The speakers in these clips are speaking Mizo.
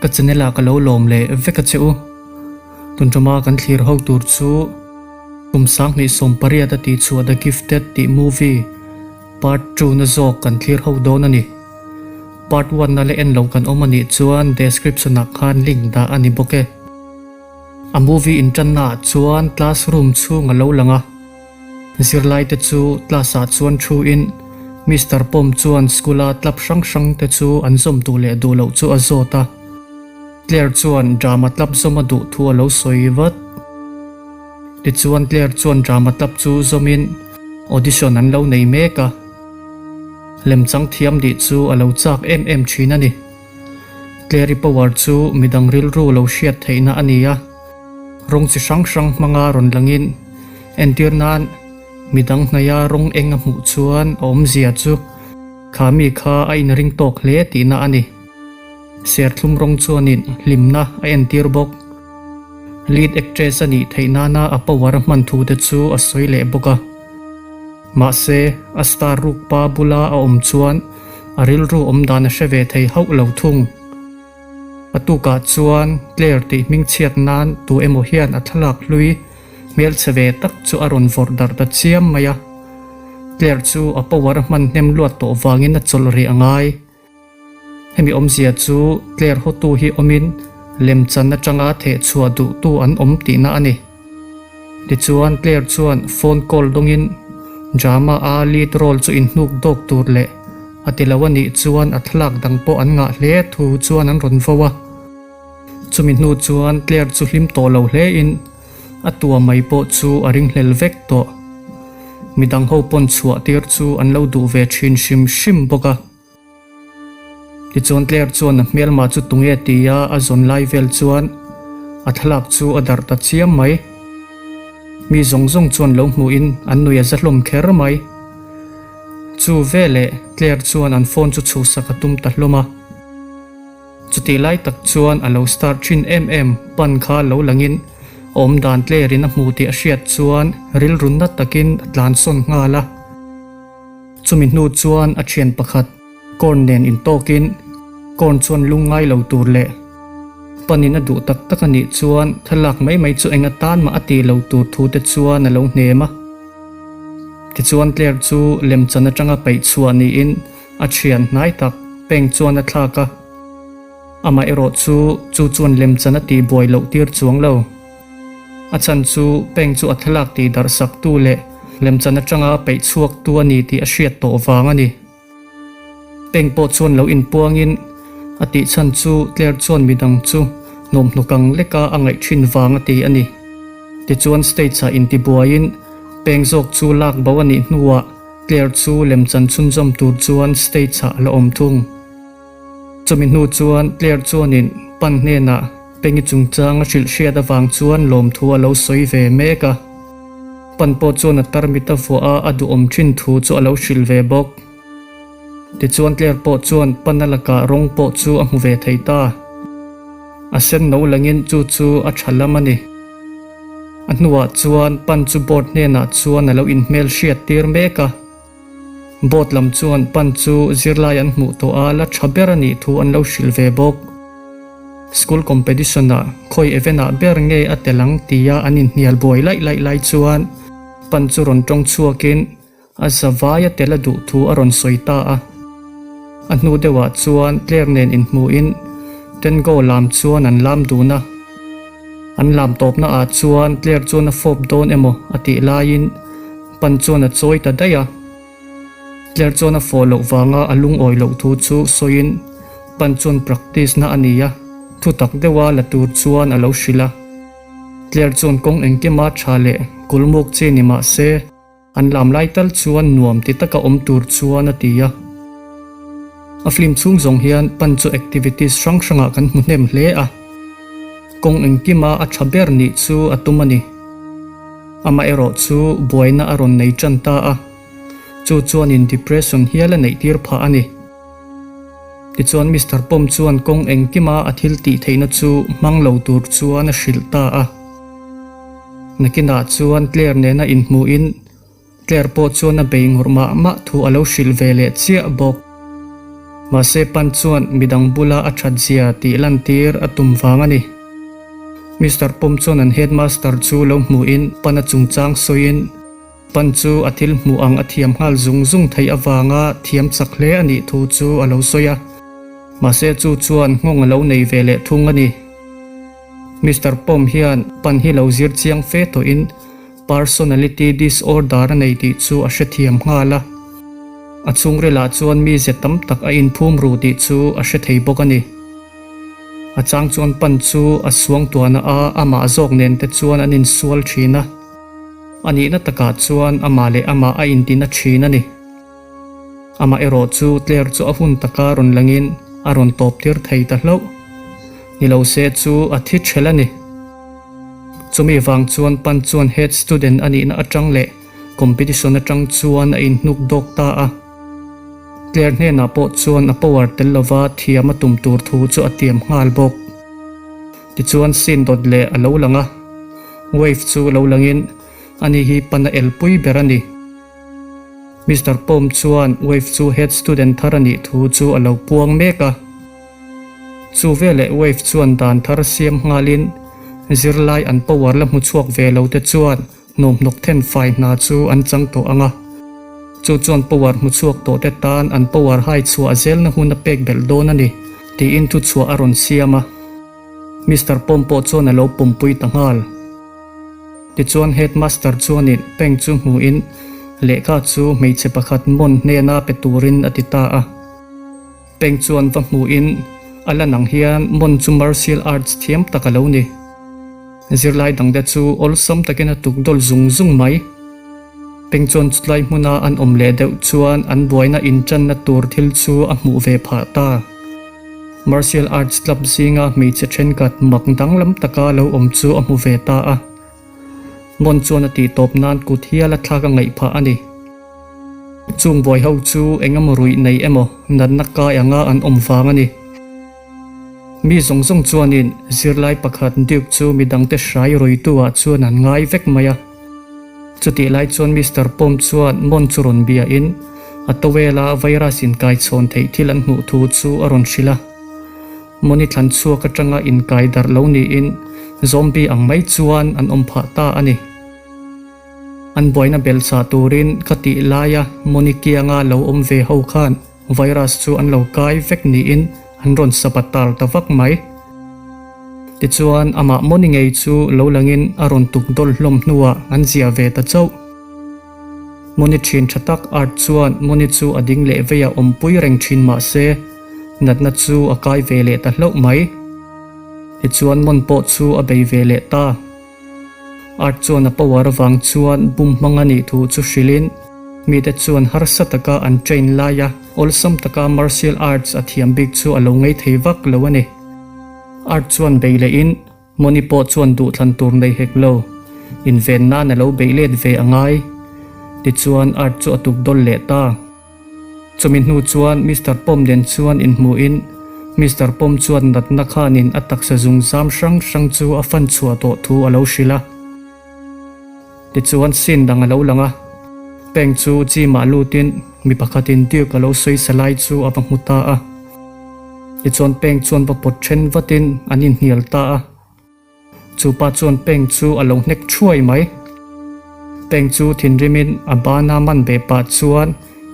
Ka channel ah ka lo lawm leh vek a che u. Tun tuma kan thlir ho tur chu kum 2018 a tih chhuah The Gifted tih movie part 2 na zawk kan thlir ho dawn a ni. Part 1 na la en lo kan awm a nih chuan description ah khan link dah a ni bawk e. A movie intanna ah chuan classroom chhung a lo lang a. Zirlai te chu class ah chuan thu in Mister Pawm chuan school a club hrang hrang te chu an zawm duh leh duh loh chu a zawt a. Claire chuan drama club zawm a duh thu a lo sawi vat. Tichuan Claire chuan drama club chu zawm in audition an lo nei mek a. Lemchang thiam dih chu a lo chak em em thin a ni. Claire-i power chu midang rilru lo hriat theihna a ni a. Rawng chi hrang hrang hmanga rawn langin entir nan midang hnaia rawng eng a hmuh chuan a awmzia chu kha mi kha a inring tawk hle tihna a ni. Serthlum rawng chuanin hlimna a entir bawk. Lead actress a nih theih nana a power a hman thu te chu a sawi leh bawk a. Mahse, a star ruk pa bula a awm chuan a rilru awm dan a hre ve thei hauh lo thung. A tukah chuan Claire tih hming chhiat nan tu emaw hian a thlalak hlui hmelchhe ve tak chu a rawn vawrh darh ta chiam mai a. Claire chu a power a hman hnem luat tawh vangin a chawlh rih a ngai. Hemi awmzia chu Claire hawtu hi awmin lemchan atanga theh chhuah duhtu an awm tihna a ni. Tichuan Claire chuan phone call dawngin drama a lead role chu inhnuk dawk tur leh a ti lo a nih chuan a thlalak dang pawh an ngah hle thu chuan an rawn vo a. Chumi hnu chuan Claire chu hlim tawh lo hle in a tua mai pawh chu a ringhlel vek tawh. Midang ho pawn chhuah tir chu an lo duh ve thin hrim hrim bawk a. Tichuan Claire chuan a hmelma chu tunge tia a zawn lai vel chuan a thlalak chu a darh ta chiam mai. Mi zawng zawng chuan lo hmuhin an nui a za hlawm kher mai. Chu veleh Claire chuan an phone chu chhuhsak a tum ta hlawm a. Chutih lai tak chuan a lo start thin em em pan kha lo langin a awmdan Claire in a hmu tih a hriat chuan rilru na takin a tlansawn nghal a. Chumi hnu chuan a thian pakhat Korn nen intawkin Korn chuan lung ngai lo tur leh panin a duh tak tak a nih chuan thlalak mai mai chu eng atan mah a tih lo tur thu te chuan a lo hnem a. Tichuan Claire chu lemchan atanga peih chhuah niin a thian hnai tak Peng chuan a thlak a. Amaherawh chu chu chuan lemchan a tih buai loh tir chuang lo. A chhan chu Peng chu a thlalak tih darh sak tu leh lemchan atanga peih chhuak tu a ni tih a hriat tawh vang a ni. Peng pawh chuan lo inpuangin a tih chhan chu Claire chuan midang chu hnawmhnawk ang leka a ngaih thin vang a ti a ni. Tichuan stage ah intibuaiin Peng zawk chu lak bo a nih hnuah Claire chu lemchan chhunzawm tur chuan stage ah a la awm thung. Chumi hnu chuan Claire chuanin pan hnenah Pengi chungchang a hrilh hriat avang chuan lawmthu a lo sawi ve mek a. Pan pawh chuan a tarmit a vuah a, a duhawm thin thu chu a lo hrilh ve bawk. Tichuan Claire pawh chuan pan a lakah rawng pawh chu a hmu ve thei ta. A sen no langin chu chu a tha lam a ni. A hnuah chuan pan chu board hnenah chuan a lo inhmel hriat tir mek a. Board lam chuan pan chu zirlai an hmuh tawh a, la tha ber a nih thu an lo hrilh ve bawk. School competition ah khawi event ah ber nge a tel ang tia an inhnial buai laih laih lai chuan pan chu rawn tawng chhuakin a zavai a tel a duh thu a rawn sawi ta a. A hnu deuhah chuan Claire nen inhmuhin Tango lam chuan an lam dun a. An lam tawpna ah chuan Claire chuan a fawp dawn emaw a tih laiin Pan chuan a chawi ta daih a. Claire chuan a fawh loh vanga a lungawi loh thu chu sawiin Pan chuan practice na a ni a, thu tak deuha la tur chuan a lo hrilh a. Claire chuan kawng engkima tha leh kulmuk chi ni mah se an lam lai tal chuan nuam ti taka awm tur chuan a ti a. A film chhung zawng hian Pan chu activities hrang hrangah kan hmu hnem hle a. Kawng engkima a tha ber nih chu a tum a ni. Amaherawh chu buaina a rawn nei tan ta a, chu chuanin depression hial a neih tir phah a ni. Tichuan Mister Pom chuan kawng engkima a thil tih theihna chu hmang lo tur chuan a hrilh ta a. Nakinah chuan Claire nena inhmuhin Claire pawh chuan a bei ngawrh mah mah thu a lo hrilh ve leh chiah bawk. Mahse Pan chuan midang bula a that zia tih lantir a tum vang a ni. Mister Pawm chuan an headmaster chu lo hmuhin Pana chungchang sawiin Pan chu a thil hmuh ang a thiam nghal zung zung theih avanga thiam chak hle a nih thu chu a lo sawi a. Mahse chu chuan nghawng a lo nei ve leh thung a ni. Mister Pawm hian Pan hi lo zir chiang fe tawhin Personality disorder a nei tih chu a hrethiam nghal a. A chhungrilah chuan mize tam tak a inphum ru tih chu a hre thei bawk a ni. A chang chuan pan chu a suangtuahna a amah zawk nen te chuan an insual thin a. A nihna takah chuan amah leh amah a intina thin a ni. Amah erawh chu tler chu a hun taka rawn langin a rawn tawp tir thei ta hlauh. Ni lo se chu a thi ṭhelh a ni. Chumi vang chuan pan chuan head student a nihna aṭang leh competition aṭang chuan a inhnuk dawk ta a. Tler hnenah pawh chuan a power tel lova thiam a tum tur thu chu a tiam nghal bawk. Tichuan scene dawt leh a lo lang a, wave chu lo langin ani hi pan a elpui ber a ni. Mister Pawm chuan Wave chu head student thar a nih thu chu a lo puang mek a. Chu veleh Wave chuan dan thar siam nghalin zirlai an power la hmu chhuak ve lo te chuan hnawmhnawk then fai hna chu an chang tawh ang a. Chu chuan power hmu chhuak tawh te tan an power hai chhuah zelna hun a pek belh dawn a ni tiin thuchhuah a rawn siam a. Mister Pawm pawh chuan a lo pawmpui ta nghal. Tichuan Headmaster chuanin Peng chu hmuhin lehkha chu hmeichhe pakhat mawn hnena pe turin a ti ta a. Peng chuan va hmuhin a lan ang hian mawn chu martial arts thiam tak a lo ni. Zirlai dangte chu awlsam takin a tuk dawl zung zung mai. Peng chuan chutlai hmuna an awm leh deuh chuan an buaina intanna tur thil chu a hmuh ve phah ta. Martial Arts Club zinga hmeichhe thenkhat mak danglam taka lo awm chu a hmu ve ta a. Ngawn chuan a tih tawp nan kut hial a thlak a ngaih phah a ni. Chung buai ho chu eng emaw ruih nei emaw natna kai anga an awm vang a ni. Mi zawng zawng chuanin zirlai pakhat Duke chu midangte hrai ruitu ah chuan an ngai vek mai a. Chutih lai chuan Mister Pawm chuan Mon chu rawn bia in a towel a virus inkai chhawn theih thil an hmuh thu chu a rawn hrilh a. Mon i thlan chhuak atanga inkai darh lo niin zombie ang mai chuan an awm phah ta a ni. An buaina belchah turin ka tih laia Mon i kianga lo awm ve ho khan Virus chu an lo kai vek niin an rawn sapatal ta vak mai. Tichuan, amah mawni ngei chu lo langin a rawn tuk dawl hlawm hnuah an ziah ve ta chauh. Mawni thin tha tak Art chuan mawni chu a ding leh veiah awmpui reng thin mah se, natna chu a kai ve leh ta hlauh mai. Tichuan mawn pawh chu a bei ve leh ta. Art chuan a power avang chuan bum hmang a nih thu chu hrilhin mite chuan harsa taka an train laia awlsam taka martial arts a thiam bik chu a lo ngei thei vak lo a ni. Art chuan bei lehin Moni pawh chuan duhthlan tur nei hek lo, inven nan a lo beih let ve a ngai. Tichuan Art chu a tuk dawl leh ta. Chumi hnu chuan Mister Pawm nen chuan inhmuhin Mister Pawm chuan natna khanin a taksa zung zam hrang hrang chu a fan chhuah tawh thu a lo hrilh a. Tichuan scene dang a lo lang a, Peng chu gym ah lutin mi pakhatin Duke a lo sawi sa lai chu a va hmu ta a. Tichuan Peng chuan va pawt then vatin an inhnial ta a. Chu pa chuan Peng chu a lo hnek thuai mai. Peng chu thinrimin a bana man ve pah chuan,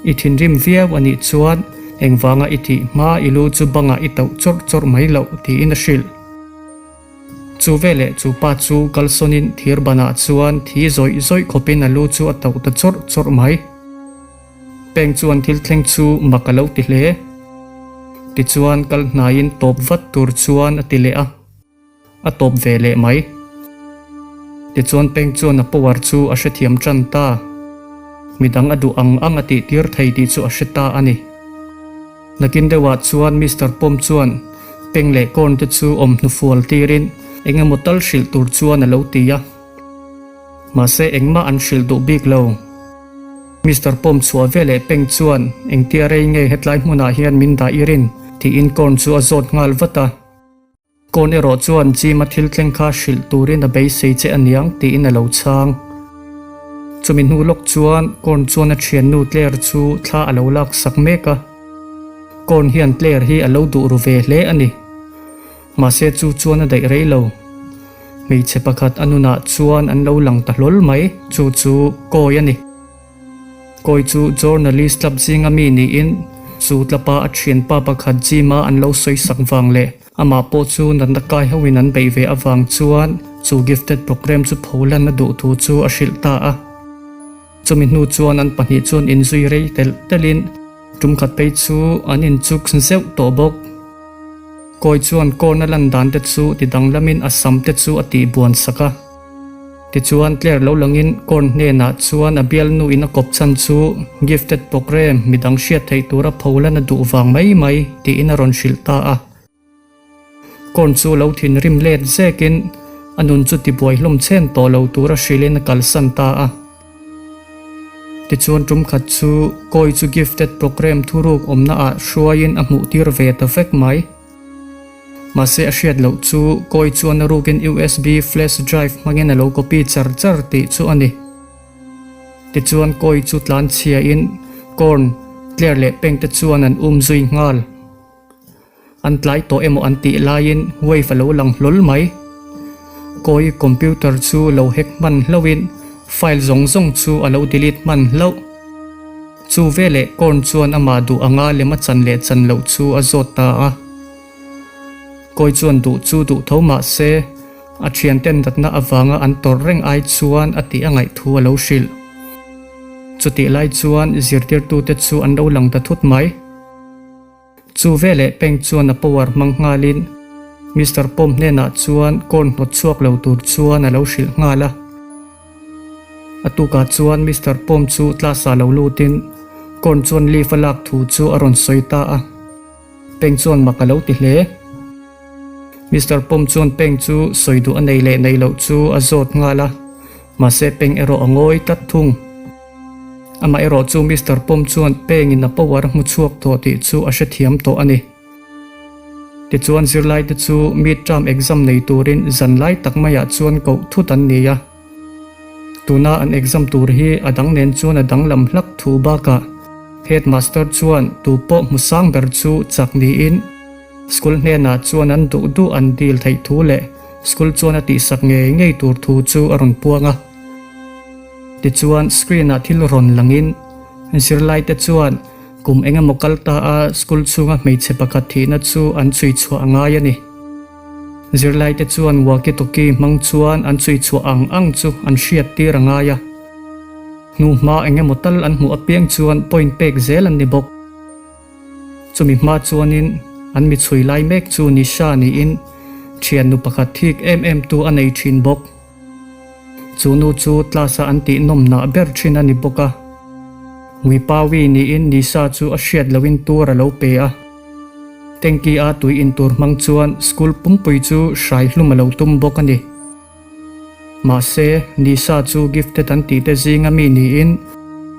I thinrim viau a nih chuan engvanga i thih hma i lu chu bangah i tauh chawrh chawrh mai loh tiin a hrilh. Chu veleh chu pa chu kalsawnin thir banah chuan thi zawih zawih khawpin a lu chu a tauh ta chawrh chawrh mai. Peng chuan thil thleng chu mak a lo ti hle. Tichuan kal hnaiin tawp vat tur chuan a ti leh a. A tawp ve leh mai. Tichuan Peng chuan a power chu a hrethiam tan ta. Midang a duh ang ang a tih tir thei tih chu a hre ta a ni. Nakin deuhah chuan Mister Pawm chuan Peng leh Corn te chu awm hnufual tirin eng emaw tal hrilh tur chuan a lo ti a. Mahse engmah an hrilh duh bik lo. Mister Pawm chhuah veleh Peng chuan engtia rei nge hetlai hmunah hian min dah i rin tiin Corn chu a zawt nghal vat a. Kawn erawh chuan Jim-a thil thleng kha hrilh turin a beisei che aniang tiin a lo chhang. Chumi hnu lawk chuan Kawn chuan a thiannu Claire chu thla a lo laksak mek a. Korn hian Claire hi a lo duh ru ve hle a ni. Mahse chu chuan a daih rei lo. Hmeichhe pakhat a nunah chuan an lo lang ta hlawl mai, chu chu Kawi a ni. Kawi chu journalist club zinga mi niin chu tlapa a thianpa pakhat gym-a an lo sawi sak vang leh amah pawh chu natna kai hoin an beih ve avang chuan chu gifted program chu pholan a duh thu chu a hrilh ta a. Chumi hnu chuan an pahnih chuan inzui rei telh telhin tum khat phei chu an inchuk zeuh tawh bawk. Kawi chuan corn a lan dan te chu ti danglamin a sam te chu a tih buan sak a. Tichuan Claire lo langin corn hnenah chuan a bialnu in a kawp chhan chu gifted program midang hriat theih tura pholan a duh vang mai mai tiin a rawn hrilh ta a. Corn chu lo thinrim let zekin a nun chu tibuai hlawm chhen tawh lo tura hrilhin a kalsan ta a. Tichuan tum khat chu Kawi chu gifted program thuruk awmna ah hruaiin a hmuh tir ve ta vek mai. Mahse a hriat loh chu Kawi chuan a rukin USB flash drive hmangin a lo copy char char tih chu a ni. Tichuan Kawi chu tlan chhiain Corn, Claire leh Peng te chuan an um zui nghal. An tlai tawh emaw an tih laiin wave a lo lang hlawl mai. Kawi computer chu lo hack hman hlauhin file zawng zawng chu a lo delete hman hlauh. Chu veleh Korn chuan amah duh anga lem a chan leh chan loh chu a zawt ta a. Kawi chuan duh chu duh tho mah se a thianten natna avanga an tawrh reng ai chuan a tih a ngaih thu a lo hrilh. Chutih lai chuan zirtirtute chu an lo lang ta thut mai. Chu veleh peng chuan a power hmang nghalin Mister Pom hnenah chuan corn hnawt chhuak lo tur chuan a lo hrilh nghal a. A tukah chuan Mister Pom chu class ah lo lutin corn chuan leave a lak thu chu a rawn sawi ta a. Peng chuan mak a lo ti hle. Mister Pom chuan Peng chu sawi duh a nei leh nei loh chu a zawt nghal a, mahse Peng erawh a ngawi tlat thung. Amah erawh chu Mister Pom chuan pengin a power a hmu chhuak tawh tih chu a hrethiam tawh a ni. Tichuan zirlaite chu mid-term exam nei turin zan lai tak maiah chuan koh thut an ni a. Tuna an exam tur hi a dang nen chuan a danglam hlak thu bakah Headmaster chuan tu pawh hmu sang ber chu chak niin school hnenah chuan an duh duh an dil theih thu leh school chuan a tihsak ngei ngei tur thu chu a rawn puang a. Tichuan screen ah thil rawn langin zirlaite chuan kum eng emaw kal ta a school chhunga hmeichhe pakhat thihna chu an chhui chhuah a ngai a ni. Zirlaite chuan walkie talkie hmang chuan an chhui chhuah ang ang chu an hriat tir a ngai a. Hnuhma eng emaw tal an hmuh apiang chuan point pek zel an ni bawk. Chumi hma chuanin an mi chhui lai mek chu Nisha niin thiannu pakhat thik em em tu a nei thin bawk. Chu nu chu class-a an tih nawmnah ber thin a ni bawk a. Ngui-pawi niin Nisa chu a hriat lohin tur a lo pe a. Tanky-a tui in tur hmang chuan school pumpui chu hrai hlum a lo tum bawk a ni. Mahse, Nisa chu gifted an tih te zinga mi niin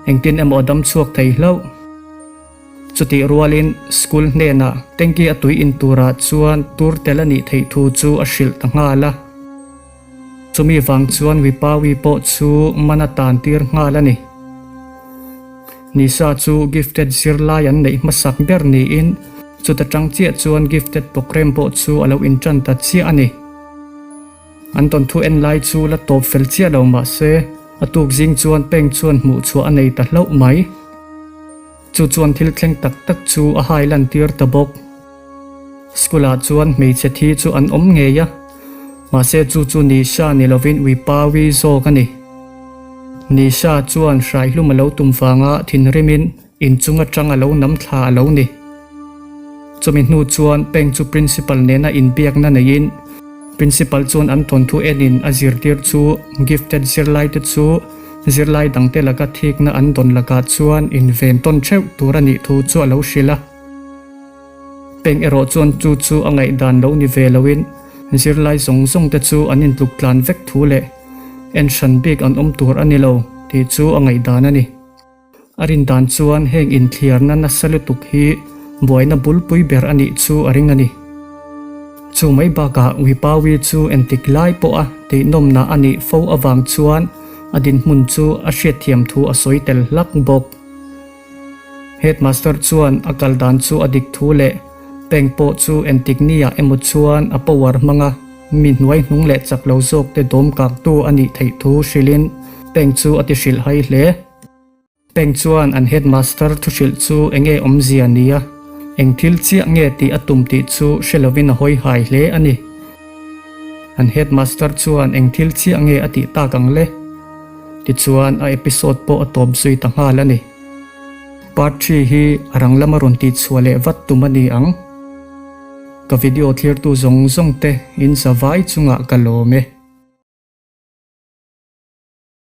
engtin emaw a dam chhuak thei hlauh. Chutih rualin school hnenah tanky a tui in turah chuan tur tel a nih theih thu chu a hrilh ta nghal a. Chumi vang chuan Wipawi pawh chu man a tan tir nghal a ni. Nisa chu gifted zirlai an neih hmasak ber niin chuta tang chiah chuan gifted program pawh chu a lo intan ta chiah a ni. An tawnthu en lai chu la tawp fel chiah lo mah se a tuk zing chuan peng chuan hmuh chhuah a nei ta hlauh mai. Chu chuan thil thleng tak tak chu a hai lan tir ta bawk. School ah chuan hmeichhe thi chu an awm ngei a, mahse chu chu Nisha ni lovin Wipawi zawk a ni. Nisha chuan hraihlum a lo tum vanga thinrimin inchung atang a lo nam thla a lo ni. Chumi hnu chuan Peng chu Principal nena inbiakna neiin Principal chuan an thawnthu enin a zirtir chu gifted zirlaite chu zirlai dangte laka thikna an dawn lakah chuan inven tawn theuh tur a nih thu chu a lo hrilh a. Peng erawh chuan chu chu a ngaihdan lo ni ve loin zirlai zawng zawng te chu an intluk tlan vek thu leh en hran bik an awm tur a ni lo tih chu a ngaihdan a ni. A rin dan chuan heng inthliarna nasa lutuk hi buaina bulpui ber a nih chu a ring a ni. Chu mai bakah Wipawi chu entik lai pawha teihnawmna a nih fo avang chuan a dinhmun chu a hriatthiam thu a sawi tel hlak bawk. Headmaster chuan a kal dan chu a dik thu leh Peng pawh chu entik niah emaw chuan a power hmanga mi hnuai hnung leh chak lo zawk te dawm kaktu a nih theih thu hrilhin Peng chu a ti hrilh hai hle. Peng chuan an headmaster thu hrilh chu enge awmzia nia, eng thil chiah nge tih a tum tih chu hre lovin a hawi hai hle a ni. An headmaster chuan eng thil chiah nge a tih tak ang le? Tichuan a episode pawh a tawp zui ta nghal a ni. Part thi hi a rang lama rawn tih chhuah leh vat tum a ni ang. Ka video thlirtu zawng zawng te in za vai chungah ka lawm e.